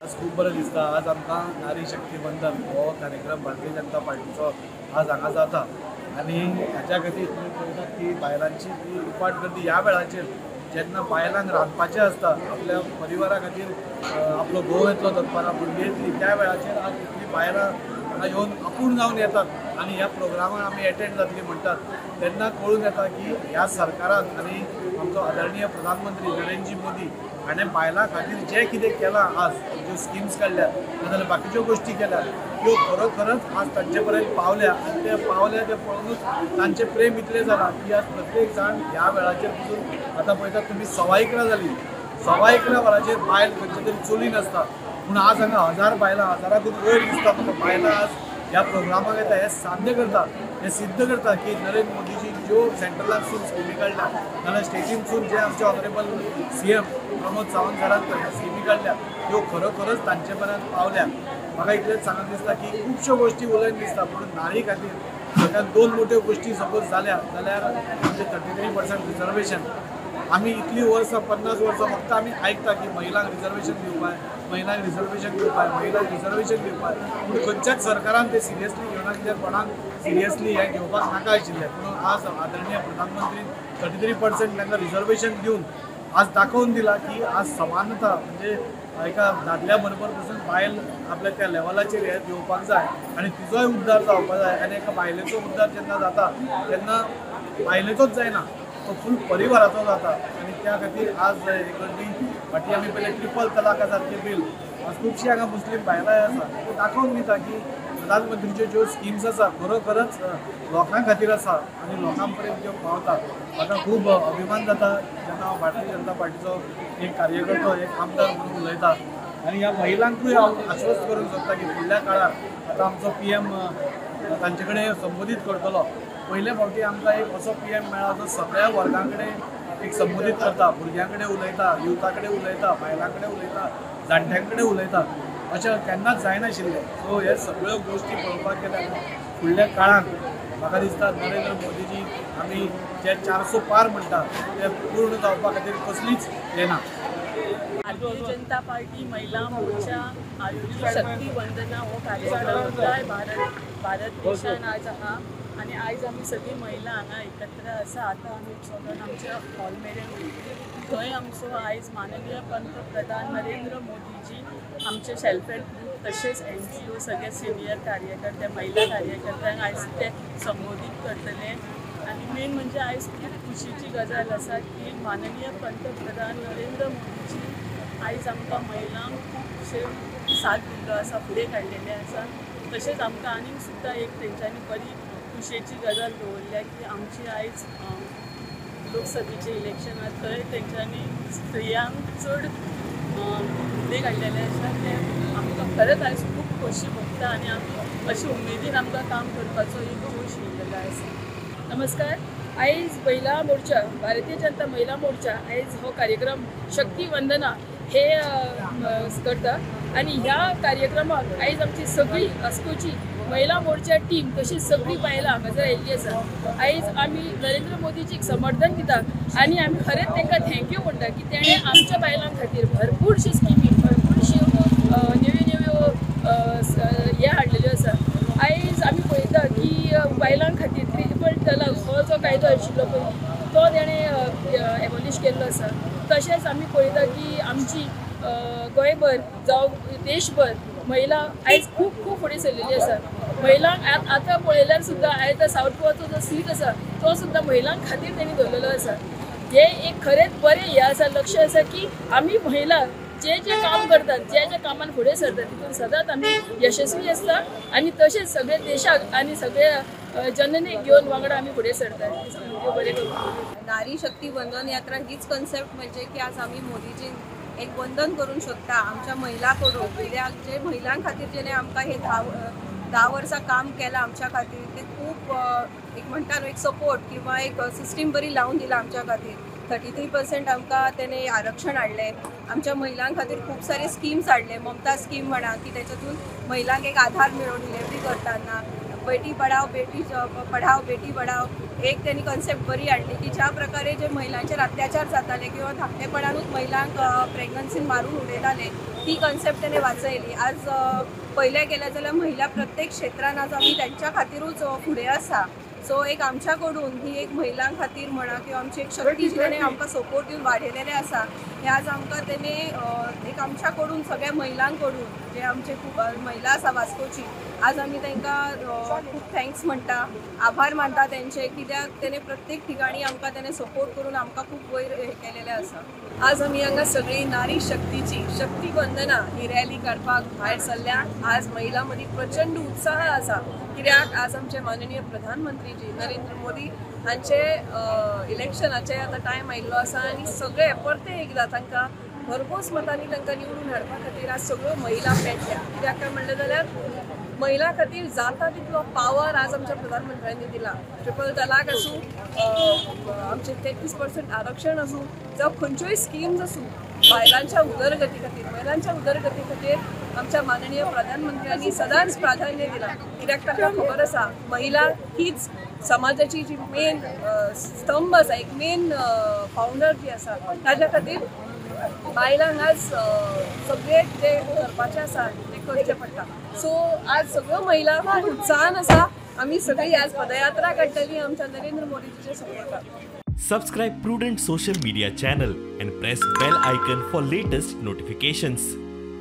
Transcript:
आज खूब बरें दिसता। आज आमकां नारी शक्ती वंदन हो कार्यक्रम भारतीय जनता पार्टीचो आज हांगा जाता आनी हाच्या खातीर तुमी पळयतात की बायलांची ही उपाट गर्दी ह्या वेळाचेर जेन्ना बायलांक रांदपाचें आसता, आपल्या परिवारा खातीर आपलो घोव येतलो, दनपारां भुरगीं येतली, त्या वेळाचेर आज इतली बायलां हांगा येवन आपूण जावन येतात आनी ह्या प्रोग्रामाक आमी एटेंड जातली म्हणटात तेन्ना कळून येता की ह्या सरकारान आनी आमचो आदरणीय प्रधानमंत्री नरेंद्र मोदी हाणें बायलां खातीर जें कितें केलां, आज ज्यो स्किम्स काडल्या नाजाल्यार बाकीच्यो गोश्टी केल्या त्यो खरोखरच आज तांचे पर्यंत पावल्या आनी ते पावल्या ते पळोवनूच तांचें प्रेम इतलें जालां की आज प्रत्येक जाण ह्या वेळाचेर पसून आतां पळयतात तुमी 11:15 जाली, 11:15 वरांचेर बायल खंयच्या तरी चुलीन आसता, पूण आज हांगा 1000 बायलां, हजाराकूच वयर दिसता म्हाका बायलां आज ह्या प्रोग्रामाक येता। हें साध्य करता, हें सिद्ध करता की नरेंद्र मोदीजी ज्यो सेंट्रलांतसून स्किमी काडल्या नाजाल्यार स्टेटींतसून जे आमचे ऑनरेबल CM Pramod Sawant सरान स्किमी काडल्या त्यो खरोखरच तांचे पर्यंत पावल्या। म्हाका इतलेंच सांगून दिसता की खुबश्यो गोश्टी उलयन दिसता, पूण नारी खातीर म्हाका दोन मोट्यो गोश्टी सपोज जाल्या जाल्यार आमचें 33% रिजर्वेशन, आमी इतलीं वर्सां 50 वर्सां फक्त आमी आयकता की महिलांक रिजर्वेशन दिवपाक, महिलांक रिजर्वेशन दिवपाक, महिलांक रिजर्वेशन दिवपाक, पूण खंयच्याच सरकारान ते सिरियसली घेवना, कित्याक कोणाक सिरियसली हें घेवपाक नाका आशिल्लें। पूण आज आदरणीय प्रधानमंत्री 33% तांकां रिजर्वेशन दिवन आज दाखोवन दिला की आज समानता म्हणजे एका दादल्या बरोबर पसून बायल आपल्या त्या लेवलाचेर हें येवपाक जाय आनी तिजोय उद्धार जावपाक जाय। आनी एका बायलेचो उद्धार जेन्ना जाता तेन्ना बायलेचोच जायना, तो फूल परिवाराचो जाता आनी त्या खातीर आज हे गर्दी फाटीं आमी पयलें ट्रिपल तलाका सारकें बील आज खुबशीं हांगा मुस्लीम बायलांय आसा, त्यो दाखोवन दिता की प्रधानमंत्रीच्यो ज्यो स्किम्स आसा खरोखरच लोकां खातीर आसा आनी लोकां पर्यंत त्यो पावता। म्हाका खूब अभिमान जाता जेन्ना हांव भारतीय जनता पार्टीचो एक कार्यकर्तो, एक आमदार म्हणून उलयता आनी ह्या महिलांकूय हांव आश्वस्त करूंक सोदता की फुडल्या काळार आतां आमचो PM तांचे कडेन संबोधीत करतलो। पयले फावटी आमकां एक असो PM मेळ्ळा जो सगळ्या वर्गां कडेन एक संबोधीत करता, भुरग्यां कडेन उलयता, युथा कडेन उलयता, बायलां कडेन उलयता, जाणट्यां कडेन उलयता, अशें केन्नाच जायनाशिल्लें। सो हे सगळ्यो गोश्टी पळोवपाक गेल्यार फुडल्या काळांत म्हाका दिसता नरेंद्र मोदीजी आमी जे 400 पार म्हणटा ते पूर्ण जावपा खातीर कसलीच हें ना। भारतीय जनता पार्टी महिला मोर्चा आयोजित शक्ती वंदना हो कार्यक्रम पुराय भारत देशान आज आहा आनी आयज आमी सगळीं महिला हांगा एकत्र आसा। आतां आमी चलून आमच्या हॉल मेरेन वयतली, थंय आमचो आयज माननीय पंतप्रधान नरेंद्र मोदीजी आमचे सेल्फ हेल्प ग्रूप तशेंच NGO सगळे सिनियर कार्यकर्ते, महिला कार्यकर्त्यांक आयज ते संबोधीत करतले। आनी मेन म्हणजे आयज खूब खुशीची गजाल आसा की माननीय पंतप्रधान नरेंद्र मोदीजी आयज आमकां महिलांक खुबशे साथ दिल्लो आसा, फुडें काडलेले आसा। तशेंच आमकां आनीक सुद्दां एक तेंच्यांनी बरी खुशयेची गजाल दवरल्या की आमची आयज लोकसभेचें इलेक्शन आसा थंय तेंच्यांनी स्त्रियांक चड फुडें काडलेलें आसा, तें आमकां खरेंच आयज खूब खोशी भोगता आनी आमी अशे उमेदीन आमकां काम करपाचो एक जोश येयलेलो आसा। नमस्कार, आयज महिला मोर्चा, भारतीय जनता महिला मोर्चा आयज हो कार्यक्रम शक्ती वंदना हे करता आनी ह्या कार्यक्रमाक आयज आमची सगळी अस्कोची महिला मोर्चा टीम तशीच सगळी बायलां हांगासर आयिल्ली आसा। आयज आमी नरेंद्र मोदीजीक समर्थन दिता आनी आमी खरेंच तांकां thank you म्हणटा की तेणें आमच्या बायलां खातीर भरपूरश्यो स्किमी, भरपूरश्यो नव्यो नव्यो हे हाडलेल्यो आसा। आयज आमी पळयता की बायलां खातीर ट्रिपल तलाक हो जो कायदो आशिल्लो पयलीं तो तेणें एबॉलिश केल्लो आसा। तशेंच आमी पळयता की आमची गोंयभर जावं देशभर महिला आयज खूब खूब फुडें सरलेली आसा। महिलांक आतां पळयल्यार सुद्दां आयज सावथ गोवाचो जो सीट आसा तो सुद्दां महिलां खातीर तेणी दवरलेलो आसा। हें एक खरेंच बरें हें आसा, लक्ष आसा की आमी महिला जे जे काम करतात, जे जे कामान फुडें सरतात तितून सदांच आमी यशस्वी आसता आनी तशेंच सगळे देशाक आनी सगळे जननेक घेवन वांगडा आमी फुडें सरतात। बरें करूं। नारी शक्ती वंदन यात्रा हीच कन्सेप्ट म्हणजे की आज आमी मोदीजीन एक वंदन करूंक शकता आमच्या महिला कडून, कित्याक जे महिलां खातीर जेणे आमकां हे 10 वर्सां काम केलां आमच्या खातीर, ते खूब एक म्हणटा न्हू एक सपोर्ट किंवा एक सिस्टीम बरी लावन दिला आमच्या खातीर। 33% आमकां तेणे आरक्षण हाडलें, आमच्या महिलां खातीर खूब सारे स्किम्स हाडले, ममता स्कीम म्हणा की तेच्यातून महिलांक एक आधार मेळून डिलिव्हरी करतना, बेटी पढाओ बेटी पढाओ बेटी बढाओ एक त्यांनी कॉन्सेप्ट बरी हाडली की ज्या प्रकारे जे महिलांचेर अत्याचार जाताले किंवा धाकटेपणानूच महिलांक प्रेग्नन्सीन मारून उडयताले ती ती कन्सेप्ट तेणे वाचयली. आज पयलें गेलें जाल्यार महिला प्रत्येक क्षेत्रान आज आमी तेंच्या खातीरूच फुडें आसा. सो एक आमच्या कडून ही एक महिलां खातीर म्हणा किंवा आमची एक शक्ती जी तेणे आमकां सपोर्ट दिवन वाडयलेलें आसा, हे आज आमकां तेणे एक आमच्या कडून सगळ्या महिलां कडून जे आमचे खूब महिला आसा वास्कोची, आज आमी तांकां खूब thanks म्हणटा, आभार मानता तेंचे, कित्याक तेणे प्रत्येक ठिकाणी आमकां तेणे सपोर्ट करून आमकां खूब वयर हे केलेलें आसा. आज आमी हांगा सगळी नारी शक्तीची शक्ती वंदना ही रॅली काडपाक भायर सरल्या. आज महिलां मदीं प्रचंड उत्साह आसा, कित्याक आज आमचे माननीय प्रधानमंत्री जी नरेंद्र मोदी हांचे इलेक्शनाचे आतां टायम आयिल्लो आसा आनी सगळे परते एकदां तांकां भरघोस मतांनी तांकां निवडून हाडपा खातीर आज सगळ्यो महिला पेटल्या. कित्याक काय म्हणलें जाल्यार महिला खातीर जाता तितलो पावर आज आमच्या प्रधानमंत्र्यांनी दिला. ट्रिपल तलाक आसूं, आमचें 33% आरक्षण आसूं, जावं खंयच्योय स्किम्स आसूं, बायलांच्या उदरगती खातीर, महिलांच्या उदरगती खातीर आमच्या माननीय प्रधानमंत्र्यांनी सदांच प्राधान्य दिलां. कित्याक तांकां खबर आसा महिला हीच समाजाची जी मेन स्तंभ आसा, एक मेन फावंडर जी आसा, ताज्या खातीर बायलांक आज सगळें जें करपाचें आसा तें करचें पडटा. सो आज सगळ्यो महिला खूब उत्साहान आसा. आमी सगळी आज पदयात्रा काडटली आमच्या Narendra मोदीजीच्या सपोर्टाक. Subscribe Prudent social media channel and press bell icon for latest notifications.